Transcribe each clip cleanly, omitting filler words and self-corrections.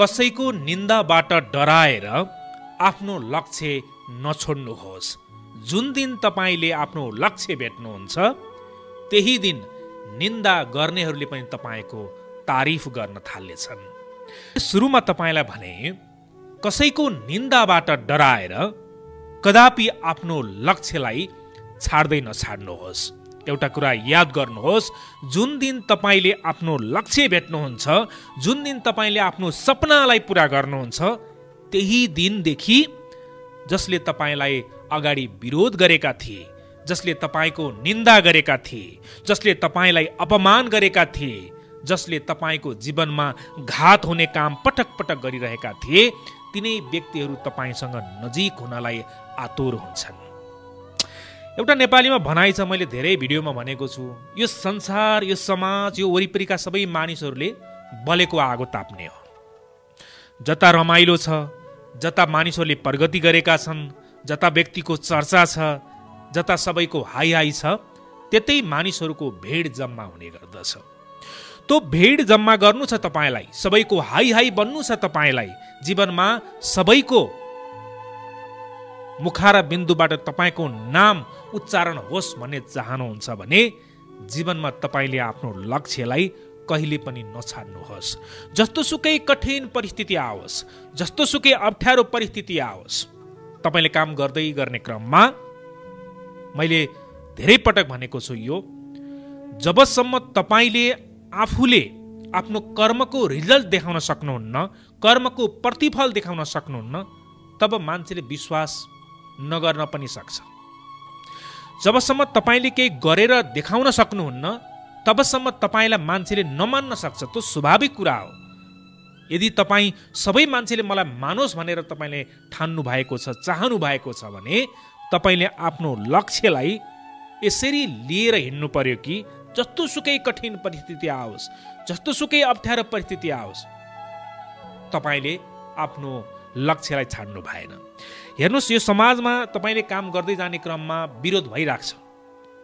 कसैको निन्दाबाट डराएर आफ्नो लक्ष्य नछोड्नुहोस्। जुन दिन तपाईले आफ्नो लक्ष्य भेट्नुहुन्छ त्यही दिन निन्दा गर्नेहरूले पनि तपाईको तारिफ गर्न थाल्नेछन्। सुरुमा तपाईलाई भने कसैको निन्दाबाट डराएर कदापि आफ्नो लक्ष्यलाई छाड्दै नछाड्नुहोस्। एउटा कुरा याद गर्नुहोस्, जुन दिन तपाईले आफ्नो लक्ष्य भेट्नुहुन्छ, जुन दिन तपाईले आफ्नो सपनालाई पूरा गर्नुहुन्छ, त्यही दिनदेखि जसले तपाईलाई अगाडि विरोध गरेका थिए, जसले तपाईको निन्दा गरेका थिए, जसले तपाईलाई अपमान गरेका थिए, जसले तपाईको जीवनमा घात हुने काम पटक पटक गरिरहेका थिए, तिनै व्यक्तिहरू तपाईसँग नजिक हुनलाई आतुर हुन्छन्। एउटा नेपालीमा भनाइ छ, मैले धेरै भिडियोमा भनेको छु, यो संसार, यो समाज, यो वरिपरिका सबै मानिसहरूले बलेको आगो ताप्ने हो। जता रमाइलो छ, जता मानिसहरूले प्रगति गरेका छन्, जता व्यक्तिको चर्चा छ, जता सबैको हाई हाई छ, त्यतै मानिसहरूको भेड जम्मा हुने गर्दछ। तो भेड जम्मा गर्नु छ तपाईलाई, सबैको हाई हाई बन्नु छ तपाईलाई, जीवनमा सबैको मुखार बिन्दुबाट तपाईको नाम उच्चारण होस् भन्ने चाहनुहुन्छ भने जीवनमा तपाईले आफ्नो लक्ष्यलाई कहिले पनि नछाड्नुहोस्। जस्तोसुकै कठिन परिस्थिति आओस्, जस्तोसुकै अप्ठ्यारो परिस्थिति आओस्, तपाईले काम गर्दै गर्ने क्रममा मैले धेरै पटक भनेको छु, यो जबसम्म तपाईले आफूले आफ्नो कर्मको रिजल्ट देखाउन सक्नुहुन्न, कर्मको प्रतिफल देखाउन सक्नुहुन्न, तब मान्छेले विश्वास नगर्न पनि सक्छ। जबसम्म तपाईले केही गरेर देखाउन सक्नुहुन्न, तबसम्म तपाईलाई मान्छेले नमान्न सक्छ। त्यो स्वाभाविक कुरा हो। यदि तपाईँ सबै मान्छेले मलाई मानोस् भनेर तपाईले ठान्नु भएको छ, चाहनु भएको छ भने तपाईले आफ्नो लक्ष्यलाई यसरी लिएर हिँड्नु पर्यो कि जस्तोसुकै कठिन परिस्थिति आओस्, जस्तोसुकै अप्ठ्यारो परिस्थिति आओस्, तपाईले आफ्नो लक्ष्यलाई छाड्नु भएन। हेर्नुहोस्, यो समाजमा तपाईले काम गर्दै जाने क्रममा विरोध भइराख्छ।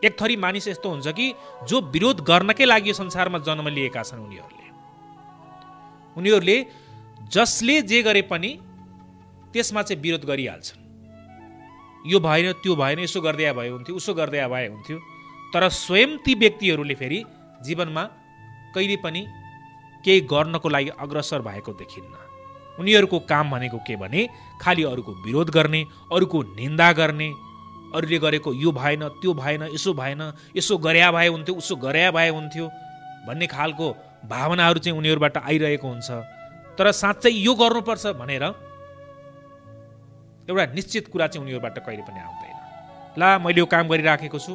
एक थरी मानिस यस्तो हुन्छ कि जो विरोध गर्नकै लागि यो संसारमा जन्म लिएका छन्, उनीहरूले जसले जे गरे पनि त्यसमा चाहिँ विरोध गरिहाल्छन्। यो भएन, त्यो भएन, यसो गर्दै भए हुन्थ्यो, उसो गर्दै भए हुन्थ्यो। तर स्वयं ती व्यक्तिहरूले फेरि जीवनमा कहिले पनि केही गर्नको लागि अग्रसर भएको देखिन्न। उनीहरूको काम भनेको के भने खालि अरूको विरोध गर्ने, अरूको निन्दा गर्ने, अरूले गरेको यो भएन, त्यो भएन, यसो भएन, यसो गरे भए हुन्थ्यो, उसो गरे भए हुन्थ्यो भन्ने खालको भावनाहरू चाहिँ उनीहरूबाट आइरहेको हुन्छ। तर साँच्चै यो गर्नुपर्छ भनेर एउटा निश्चित कुरा चाहिँ उनीहरूबाट कहिले पनि आउँदैन। ला, मैले यो काम गरिराखेको छु,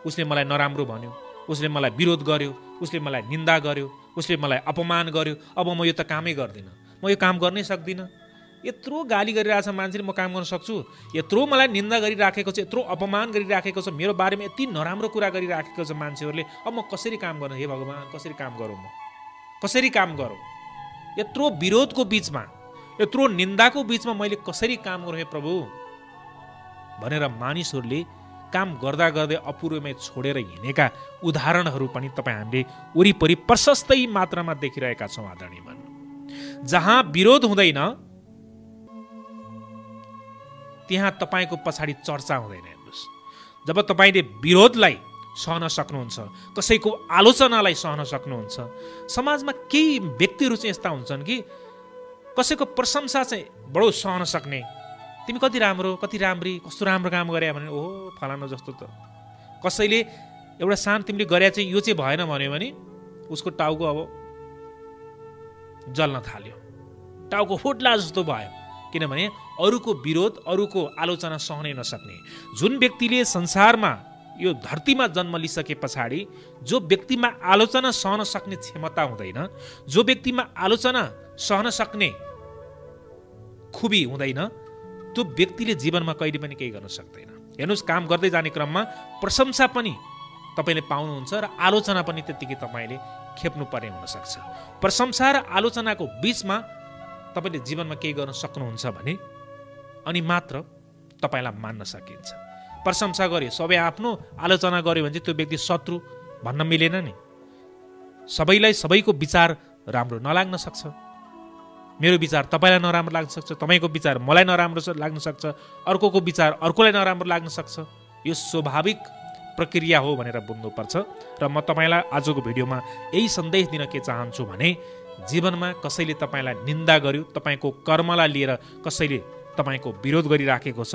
उसले मलाई नराम्रो भन्यो, उसले मलाई विरोध गर्यो, उसले मलाई निन्दा गर्यो, उसले मलाई अपमान गर्यो, अब म यो त कामै गर्दिनँ, म यो काम गर्नै सक्दिनँ। यत्रो गाली गरिरहेछ मान्छेले, म काम गर्न सक्छु? यत्रो मलाई निन्दा गरिराखेको छ, यत्रो अपमान गरिराखेको छ, मेरो बारेमा यति नराम्रो कुरा गरिराखेको छ मान्छेहरूले, अब म कसरी काम गर्नु? हे भगवान्, कसरी काम गरौँ? म कसरी काम गरौँ? यत्रो विरोधको बिचमा, यत्रो निन्दाको बिचमा मैले कसरी काम गरौँ हे प्रभु भनेर मानिसहरूले काम गर्दा गर्दै अपूर्वमै छोडेर हिँडेका उदाहरणहरू पनि तपाईँ हामीले वरिपरि प्रशस्तै मात्रामा देखिरहेका छौँ आदरणीयमान। जहाँ विरोध हुँदैन त्यहाँ तपाईको पछाडि चर्चा हुँदैन। हेर्नुहोस्, जब तपाईले विरोधलाई सहन सक्नुहुन्छ, कसैको आलोचनालाई सहन सक्नुहुन्छ, समाजमा केही व्यक्तिहरू चाहिँ यस्ता हुन्छन् कि कसैको प्रशंसा चाहिँ बडो सहन सक्ने, तिमी कति राम्रो, कति राम्री, कस्तो राम्रो काम गरे भने ओहो फलाना जस्तो त। कसैले एउटा सानो तिमीले गरे चाहिँ यो चाहिँ भएन भन्यो भने उसको टाउको अब जल्न थाल्यो, टाउको फुट्ला जस्तो भयो। किनभने अरूको विरोध, अरूको आलोचना सहनै नसक्ने जुन व्यक्तिले संसारमा यो धरतीमा जन्म लिसके पछाडि जो व्यक्तिमा आलोचना सहन सक्ने क्षमता हुँदैन, जो व्यक्तिमा आलोचना सहन सक्ने खुबी हुँदैन, त्यो व्यक्तिले जीवनमा कहिले पनि केही गर्न सक्दैन। हेर्नुहोस्, काम गर्दै जाने क्रममा प्रशंसा पनि तपाईले पाउनुहुन्छ र आलोचना पनि त्यतिकै तपाईले खेप्नु पर्ने हुनसक्छ। प्रशंसा र आलोचनाको बीचमा तपाईले जीवनमा केही गर्न सक्नुहुन्छ भने अनि मात्र तपाईलाई मान्न सकिन्छ। प्रशंसा गर्यो सबै आफ्नो, आलोचना गर्यो भने चाहिँ त्यो व्यक्ति शत्रु भन्न मिलेन नि। सबैलाई सबैको विचार राम्रो नलाग्न सक्छ। मेरो विचार तपाईँलाई नराम्रो लाग्न सक्छ, तपाईँको विचार मलाई नराम्रो लाग्न सक्छ, अर्कोको विचार अर्कोलाई नराम्रो लाग्न सक्छ। यो स्वाभाविक प्रक्रिया हो भनेर बुझ्नुपर्छ। र म तपाईँलाई आजको भिडियोमा यही सन्देश दिन के चाहन्छु भने जीवनमा कसैले तपाईँलाई निन्दा गर्यो, तपाईँको कर्मलाई लिएर कसैले तपाईँको विरोध गरिराखेको छ